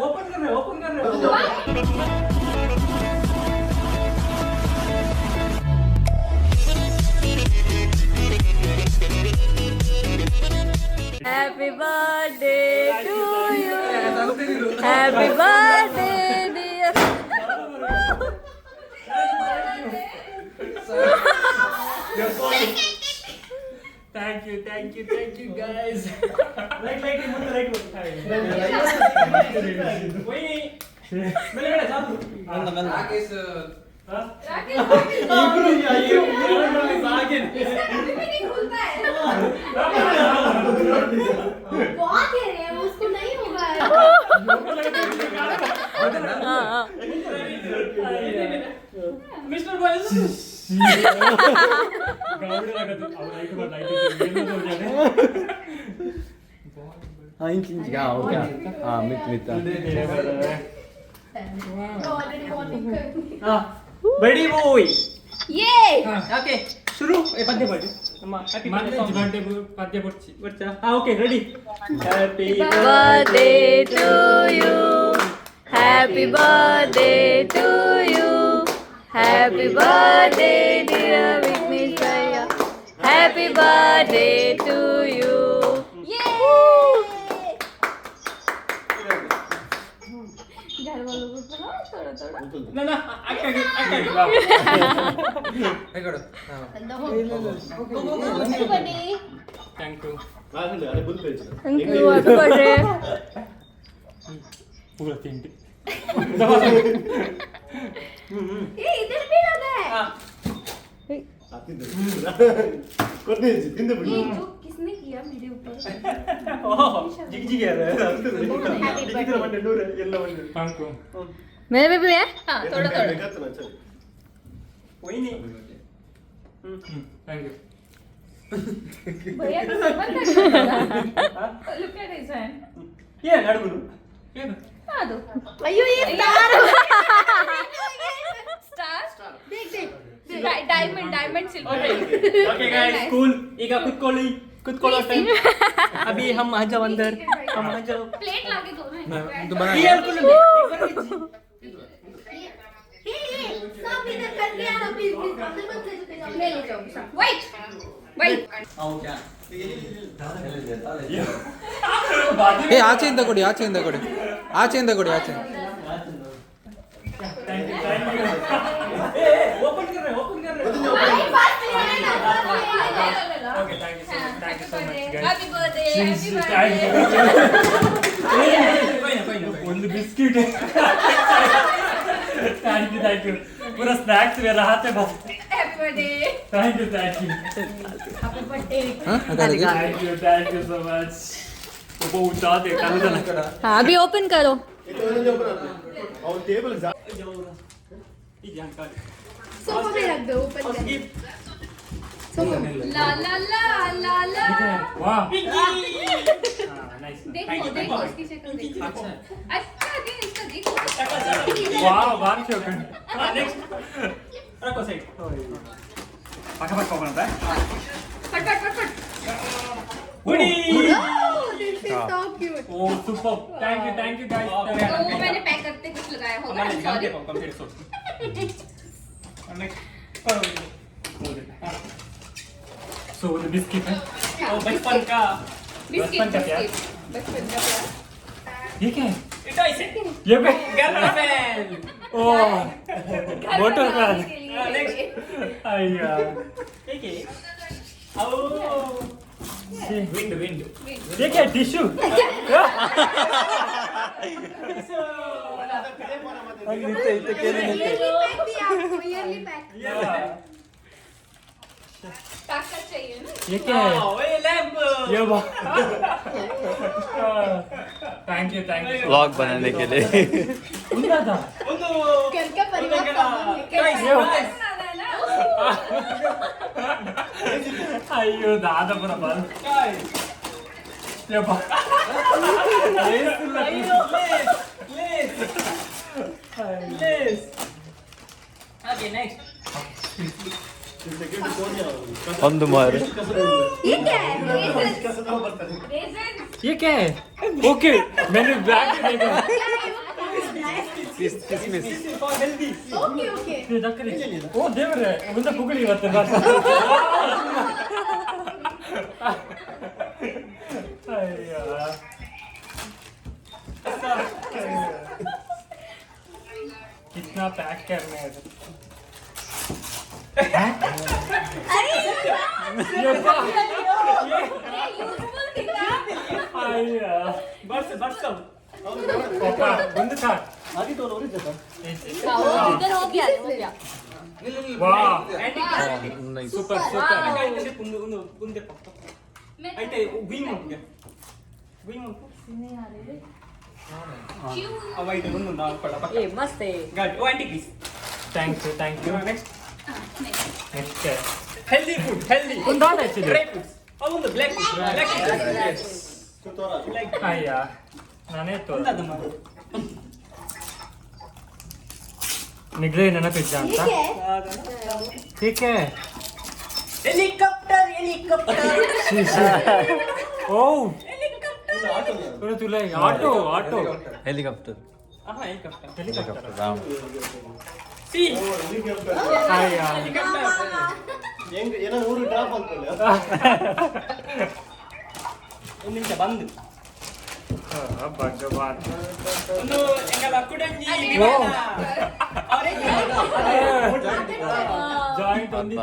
Open कर रहे, open कर रहे. Happy birthday to you. Happy birthday, dear. Thank you, thank you, thank you guys. Light light ಮುಂದೆ light. ಹೋಯ್ ಮೇಲೆ ಮೇಲೆ ಸಾಕು. ರಾಕೇಶ್. ಇಬ್ರು ಇಬ್ರು ಸಾಕೇನೆ. कभी भी नहीं खुलता है. बहुत है रे, उसको नहीं होगा. ಮಿಸ್ಟರ್ ಬಾಯ್ ಹಾ, ಇಂಚ್ ಇಂಚ್. ಹಾ, ಓಕೆ. ಹಾ, ಮಿತ್ ಮಿತ್. ऑलरेडी वार्निंग कर. ಬಡಿ ಬಾಯ್. ये ಓಕೆ, ಶುರು. ಏ ಪದ್ಯ ಪಾಡಿ ನಮ್ಮ ಹ್ಯಾಪಿ ಬರ್ತ್ಡೇ ಪದ್ಯ ಬರ್ಚಿ ಬರ್ಚಾ. ಹಾ, okay, ready. Happy birthday to you. Happy birthday to you. Happy birthday, dear Vignesh Bhaiya. Happy birthday to you. ये घर वालों को बुलाओ थोड़ा थोड़ा. ನನ್ನ ಅಕ್ಕಗೆ ಅಕ್ಕಗೆ. Happy birthday. Thank you. Thank you. Happy birthday. ಪೂರ ತಿಂಡಿ. ये इधर भी लगा है. ये जो किसने किया मेरे ऊपर? ಓಹ್, ಜಿಗ್ ಜಿಗ್ ಯಾರು. Happy birthday. Thank you. मेरे पे भी है. हाँ, थोड़ा थोड़ा. ಒಯ್ನಿ. Thank you. भैया तो समझ नहीं. Look at his hand. ಏನು ಅಡುಗುನು ಏನು? हाँ दो. अयो, ये स्टार स्टार देख देख, diamond diamond silver. Okay okay guys, cool. ಈಗ ಕುತ್ಕೊಳ್ಳಿ, ಕುತ್ಕೊಳ್ಳೋ ಟೈಮ್. अभी हम आ जाओ अंदर, हम आ जाओ. प्लेट लाके दो ना. ಈ ಅಲ್ಕುಲ್. सब इधर करके आना प्लीज प्लीज. अंदर मत ले जाओ, मैं ले जाऊंगी. Wait wait. ಏ, ಆಚೆಯಿಂದ ಕೊಡಿ, ಆಚೆಯಿಂದ ಕೊಡಿ, ಆಚೆಯಿಂದ ಕೊಡಿ, ಆಚೆ. Thank you, thank you. ಏ ಓಪನ್ कर रहे, ಓಪನ್ कर रहे. भाई फास्ट ले लेना, फास्ट ले लेना. Okay, thank you so much, thank you so much guys. Happy birthday, happy thank birthday. ಒಂದು biscuit. Thank you, thank you. ಪೂರಾ ಸ್ನಾಕ್ಸ್ ವೇರ ಹಾತೆ ಬಸ್. Happy birthday. Thank you, thank you. Happy birthday. Thank you, thank you so much. ಒಬ್ಬ ಉಂಟಾದೆ ಕಲದಲ್ಲ. हाँ, अभी open करो. ಈ ಜಾನ್ಕಾರಿ. सोफा पे रख दो, ओपन कर. सोफा. ला ला ला ला ला. ವಾಹ್, ನೈಸ್. देखो देखो, उसकी शक्ल देखो. अच्छा दिन इसका देखो. ವಾಹ್, ಬಾರಿ ಶೋಕ. ನೆಕ್ಸ್ಟ್ ರಕೋ ಸೈಡ್. ಪಕ್ಕ ಪಕ್ಕ ಹೋಗೋಣ. फट फट फट फट. ಗುಡಿ. Oh, this is so cute. Oh, super. Thank you, thank you guys. तो वो मैंने पैक करते कुछ लगाया होगा. सॉरी. ನೆಕ್ಸ್ಟ್ ಸೊ ಒಂದು ಬಿಸ್ಕಿಟ್. ओ बचपन का बिस्किट. बचपन का प्यार. बिस्किट, बचपन का प्यार. ये क्या है? ये पे ओ घर मोटर बनाने फैन. के लिए. अय्या, विंड विंड. ये क्या? टिश्यू. ईयरली पैक दिया आपको, ईयरली पैक. ताकत चाहिए ना. ये क्या है? ये thank you, thank you. Vlog बनाने के लिए. उंदा. घर का परिवार सामान लेके बनाना है ना. ಅಯ್ಯೋ ದಾದಪುರ ಬಲ್. ಯಪ್ಪ. ಒಂದು ಮಾರು. ये क्या है? Raisins. ये क्या है? ओके, मैंने बैग देखा. ಕಿಸ್ಮಿಸ್. Okay okay. ಓ ದೇವ್ರೆ, ಮುಂದೆ ಪುಗಳಿ ಇವತ್ತು. ಅಯ್ಯೋ, कितना पैक करने है. यूजफुल दिखा. ಅಯ್ಯ, ಬರ್ಸ್ ಬರ್ಸ್ ಒಂದು ಕಾರ್ಡ್. इधर हो गया, हो गया. ವಾ, ನೈಸ್. Super super. मैं ए मस्त है. Thank you, thank you. Next. Next. Healthy food, healthy. ಒಂದಾದ actually. Dry fruits. ಒಂದು ಬ್ಲ್ಯಾಕ್, ಬ್ಲ್ಯಾಕ್. ಅಯ್ಯ, ನಾನೇ ತೋರ ನಿಗ್ಲೇ ನೆನಪಿದ್ದ ये ಅಂತ. क्या है? ठीक है. Helicopter, helicopter. ಓ ತುಲ, ಆಟೋ ಆಟೋ. ಹೆಲಿಕಾಪ್ಟರ್. ಆಹಾ, ಹೆಲಿಕಾಪ್ಟರ್. ಹೆಲಿಕಾಪ್ಟರ್ ರಾಮ್. ಸಿ. ಅಯ್ಯ. ಏನೋ ಊರು ಡ್ರಾಪ್ ಅಂತಲ್ಲ. ಒಂದು ನಿಮಿಷ ಬಂದು. ಭಗವಾನ್. ಒಂದು ಎಂಗಲ ಕುಡಂಜಿ ವಿಮಾನ. ಅವರೇ. ಜಾಯಿಂಟ್ ಒಂದು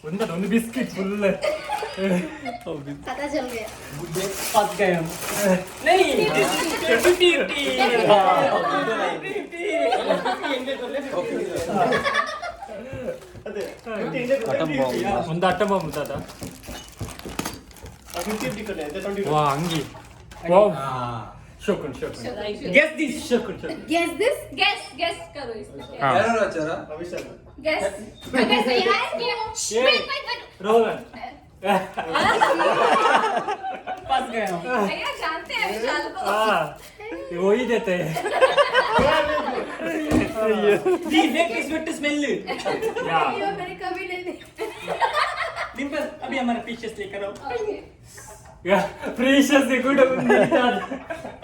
ಒಂದಲ್ಲ, ಒಂದು ಬಿಸ್ಕಿಟ್ ಫುಲ್. पता चल गया. फंस गए हम. नहीं, 50 50. ಅದೇ. Atom bomb. ಒಂದು ಅಟ್ಟ ಬಾಂಬ್ ದಾದ. 50 ಕಡೆ 20. ವಾ, ಅಂಗಿ, ವಾವ್, ಶೋಕುನ್ ಶೋಕುನ್. Guess this. ಶೋಕುನ್ ಶೋಕುನ್. Guess this. Guess, guess करो इसमें. ಹಾ. ಅವಿಶಾಲ್. गेस अगर सही है. Wait wait wait. Rohan. फंस गए हम. भैया जानते हैं विशाल को. हाँ, वही देते हैं. The make is with smell. या. ये मैंने कभी नहीं देखा. डिंपल, अभी हमारा पीछे लेकर आओ. Yeah, precious, good.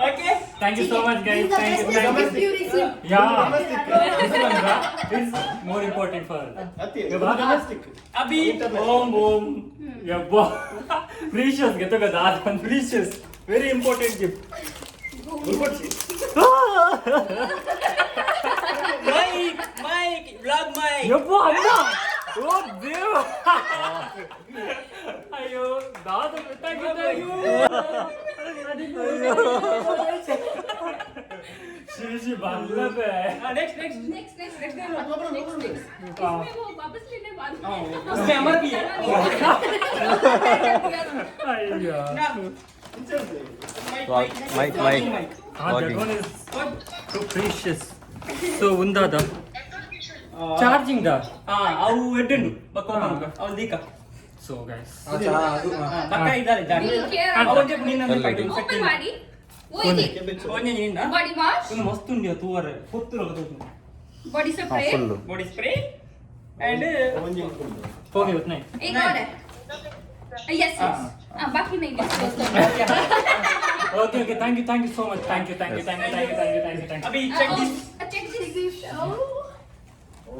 Okay. Thank you so much, guys. This is the Thank you, best thank you. gift you received. Yeah, this one, is more important for. ಅತಿ ಡೊಮೆಸ್ಟಿಕ್. अभी ಓಂ ಓಂ ಯಬ್ಬಾ, ಪ್ರೀಶಿಯಸ್ ಗೆತ್ತಗದ precious, very important gift. Mic, mic, vlog mic. ಯಬ್ಬಾ ಅಣ್ಣ, ಓ ದೇವ, ಅಯ್ಯೋ ದಾದ, thank you, thank you. Shri Shri ಬಲ್ಲಬೆ. Next, next. Next next next next next. इसमें वो वापस लेने बाद में. उसमें अमर भी है. ಅಯ್ಯೋ. Mic mic. That one is too precious. So ಉಂದಾದ ಚಾರ್ಜಿಂಗ್ the. ಹಾ, ಅವು ಎಡ್ಡುಂಡು ಬಕ್ಕ ಅವು ದೀಕ. ಸೊ ಗೈಸ್. ಬಕ್ಕ ಇದ್ದಾರೆ ಜಾಗ. ಅವೊಂಜೆ ನಿನ್ನ. ಓಪನ್ ಮಾಡಿ. वो ये ಒಂಜೆ ನಿನ್ನ. Body wash. ಒಂದು ಮಸ್ತ್ ಉಂಡು ತೂವರೆ ಪೊತ್ತುರ. Body spray. Full. Body spray and ಹೋಗಿ ಹೊತ್ನೆ. एक और है. यस यस, बाकी नहीं disclose. Okay okay, thank you, thank you so much. Thank you, thank you, thank you, thank you, thank you, thank you, thank you. Abhi check this. Check this.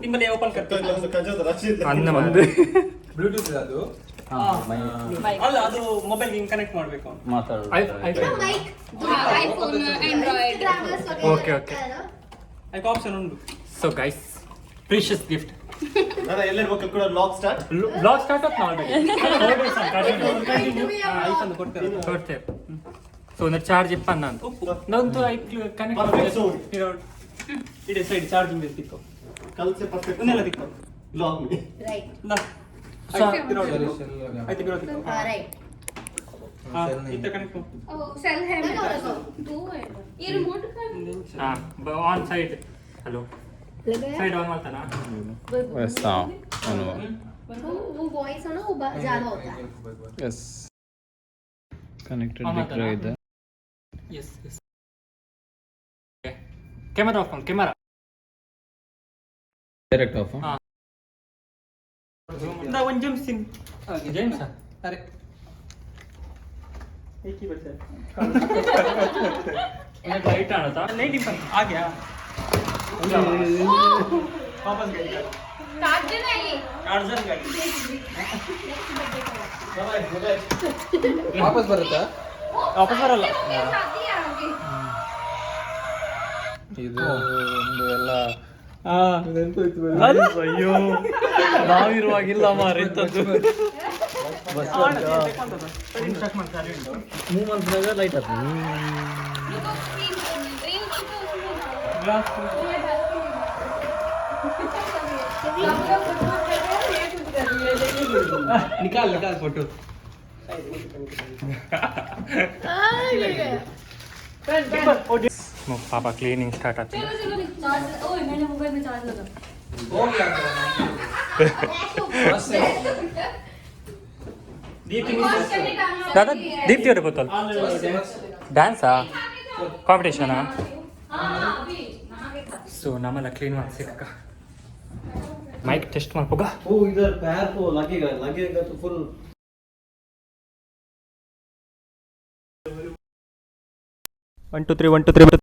ನಿಮ್ಮಲ್ಲಿ open ಕರ್ತಾರೆ. ಒಂದು ಕಜದ ರಶೀದ್. ಅನ್ನ ಮಂದಿ. ಬ್ಲೂಟೂತ್ ಅದು. ಅಲ್ಲ, ಅದು mobile ಹಿಂಗ್ ಕನೆಕ್ಟ್ ಮಾಡ್ಬೇಕು. ಮಾತಾಡು. Mic. IPhone, Android. Instagrammers वगैरह Okay, okay. है ना? ಅದಕ್ಕೆ ಆಪ್ಷನ್ ಉಂಟು. ಸೊ ಗೈಸ್, ಪ್ರೀಶಿಯಸ್ ಗಿಫ್ಟ್. ನಾನು ಎಲ್ಲರ ಮಕ್ಕಳು ಕೂಡ blog start. Blog start up already. Going to be a vlog. IPhone ಕೊಡ್ತಾರೆ. ತೋರ್ತೆ. ಸೊ ಒಂದು ಚಾರ್ಜ್ ಇಪ್ಪನ್ನ ಅಂತ ನಂದು I connect. Perfect sound. ಇಡೀ ಸೈಡ್ ಚಾರ್ಜಿಂಗ್ ತಿಕ್ಕು. ಕಲ್ ಸೆ ಪರ್ಫೆಕ್ಟ್. ಒಂದೆಲ್ಲ ತಿಕ್ಕು. ಬ್ಲಾಗ್ ಮಿ. Right. ಆಯ್ತು, ಬಿರೋ ತಿಕ್ಕು. हाँ, right. ಹಾ, ಇತ್ತ ಕನೆಕ್ಟ್. ओ सेल है मेरे पास, दो है. ये रिमोट का. ಹಾ, ಆನ್ ಸೈಡ್, ಹಲೋ. लगाया? ಸೈಡ್ ಆನ್ ಮಾಡ್ತಾನಾ? ಎಸ್, ಅವನು. वो वॉइस है ना, वो ज्यादा होता है. S, connected. On ಮಾಡ್ತಾನಾ? ಇದೆ. S S, camera off, camera. Direct of. ಹಾ. ಇಂದ ಒಂಜಿ ಜೇಮ್ಸ್ ಸಿನ್. ಜೇಮ್ಸ್. ಅರೆ, ಏಕಿ ಬಚ್ಚ. ಲೈಟ್ ಆಣತಾ. नहीं डिम्पल आ गया, वापस गई गाड़ी। काट देना ये। काट जन गाड़ी। ವಾಪಸ್ ಬರುತ್ತಾ? ವಾಪಸ್ ಬರಲ್ಲ. हो गया, शादी है आगे। ಇದು ಒಂದು ಎಲ್ಲ. ಅಯ್ಯೋ, ನಾವಿರುವಾಗಿಲ್ಲ ಮಾರ್ರೆ ಇಂಥದ್ದು. ಮೂವ್ ಮಾಡ್ದಾಗ ಲೈಟ್ ಆಗ್ತದೆ. रुको, क्लीन करने दो। ये उसको उसमें डालो। ये डाल के नहीं। हम लोग कुछ कुछ कर रहे हैं, ये कुछ कर रही है। निकाल निकाल फोटो. ಪಾಪ ಕ್ಲೀನಿಂಗ್ ಸ್ಟಾರ್ಟ್ ಆಗ್ತದೆ. चलो चलो, चार्ज। ओए, मैंने मोबाइल में चार्ज लगा। ದಾದಾ, ದೀಪ್ತಿ ಅವರೇ ಗೊತ್ತಲ್ಲ, ಡ್ಯಾನ್ಸಾ ಕಾಂಪಿಟೇಷನಾ? ಸೊ ನಮ್ಮೆಲ್ಲ ಕ್ಲೀನ್ ಮಾಡಿಸಿಕ್ಕ ಮೈಕ್ ಟೆಸ್ಟ್ ಮಾಡ್ಬೋಗ. वो इधर पैर को लगेगा, लगेगा तो full. 1 2 3 1 2 3.